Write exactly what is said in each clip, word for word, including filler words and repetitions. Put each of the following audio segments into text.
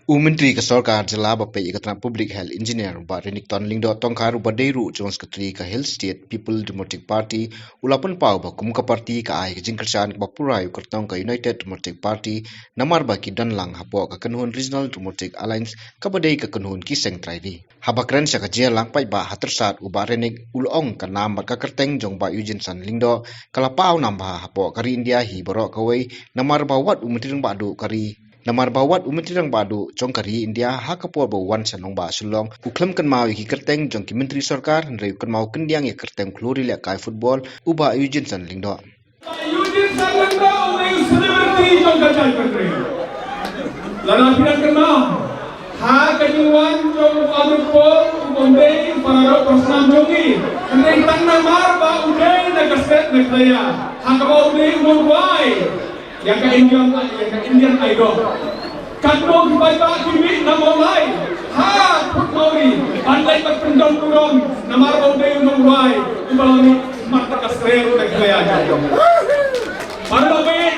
U Myntri ka Sorkar Jylla ba peit ïa ka tnat Public Health Engineer, Bah Renikton Lyngdoh Tongkhar, uba dei ruh Jong Secretary ka Hill State People Democratic Party, u la pynpaw ba kum ka party ka ai ka jingkyrshan kaba pura ïa u kyrtong ka United Democratic Party, namar ba ki don lang hapoh ka kynhun Regional Democratic Alliance, kaba dei ka kynhun ki seng trai ri. Haba kren sha ka jingïalang paidbah ha Tyrsad, u Bah Renik u la ong ka nam bad ka kyrteng jong Bah Eugeneson Lyngdoh ka la paw nam bha hapoh ka ri India hi baroh kawei, namar ba wat u Myntri Rangbah Duh ka ri namar ba wat u Myntri Rangbah Duh jong ka ri India ha ka por ba u wan sha nongbah Shillong, u khlem kynmaw ïa ki kyrteng jong ki Myntri Sorkar, hynrei u kynmaw kyndiang ïa ka kyrteng u khluri lehkai football, u Bah Eugeneson Lyngdoh. Eugene Salonga u dei u celebrity jong ka jaitbynriew. Lada phi dang kynmaw, ha ka jingwan jong u Amirpur, u Bombay, para rok para snam jong ngi. Hynrei tang namar ba u dei na ka state Meghalaya, ha kaba u dei u nongrwai ïa ka Indian, ïa ka Indian Idol. Katno ki paidbah ki mih na Mawlai ha Phutkhauri ban leit ban pyndon burom namar ba u dei u nongrwai uba la mih mat na ka state Meghalaya jong ngi. Para lawei,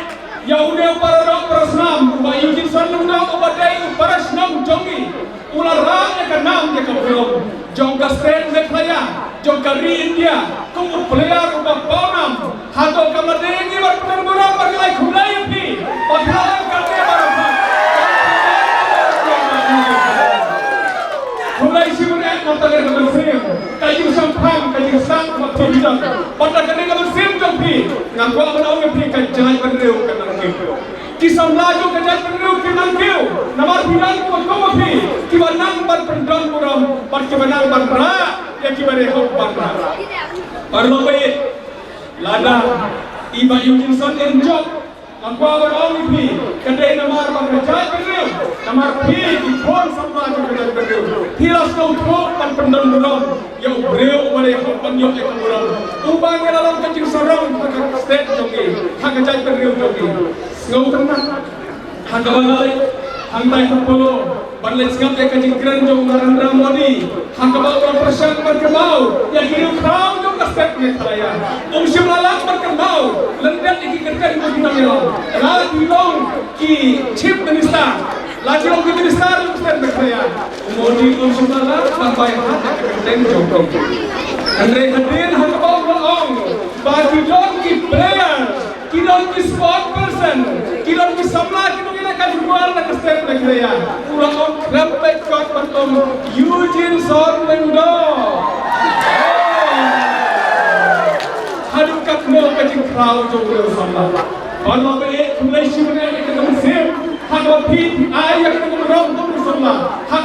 ïa une u para rok para snam, u Bah Eugeneson Lyngdoh uba dei u para shnong jong ngi, u la rah ïa ka nam ïa ka burom jong ka state Meghalaya, jong ka ri India, kum u player uba paw nam. Hato kam dei ngi ban pynburom, ban ai khublei ïa phi? Ba phi la ong katne baroh. Khublei shibun eh, na ka bynta ka mynsiem, ka jingshemphang, ka jingsngew, ka jingshemphang. Bad na ka bynta ka mynsiem jong phi, nga kwah ban ong ïa phi, ka jaitbynriew ka nang kiew. Ki samla jong ka jaitbynriew ki nang kiew namar phi don kiba kum phi, kiba nang ban pyndon burom bad kiba nang ban rah ïa kiba dei hok ban rah. Para lawei, lada i Bah Eugeneson in jop, nga kwah ban ong ïa phi, ka dei namar ba ka jaitbynriew, namar phi ki khun samla jong ka jaitbynriew, phi la sngewthuh ban pyndon burom ïa u briew uba dei hok ban ïoh ïa ka burom, uba ngi la long ka jingsarong ha ka state jong ngi, ha ka jaitbynriew jong ngi. Sngewtynnat, ha kaba nga leit hangtai ha Polo ban leit sngap ïa ka jingkren jong u Narendra Modi, ha kaba u la pyrshang ban kynmaw ïa ki riewkhraw jong ka state Meghalaya. Um shym la lah ban kynmaw lyndet ïa ki kyrteng ba ki nang ïalong, la ki long ki Chief Minister, la ki long ki Minister jong ka state Meghalaya. U Modi um shym la lah ban bai ha ka kyrteng jong ki. Hynrei hadien ha kaba u la ong ba ki don ki player, ki don ki spokesperson, ki don ki samla, ki don ki nongkynmaw na ka state Meghalaya, u la ong khlem peit kot ban ong Eugeneson Lyngdoh. Haduh katno ka jingkhraw jong u samla. Ban long ba eh, khublei shibun eh ïa ka mynsiem, ha kaba phi ai ïa ka burom kum u samla. Ha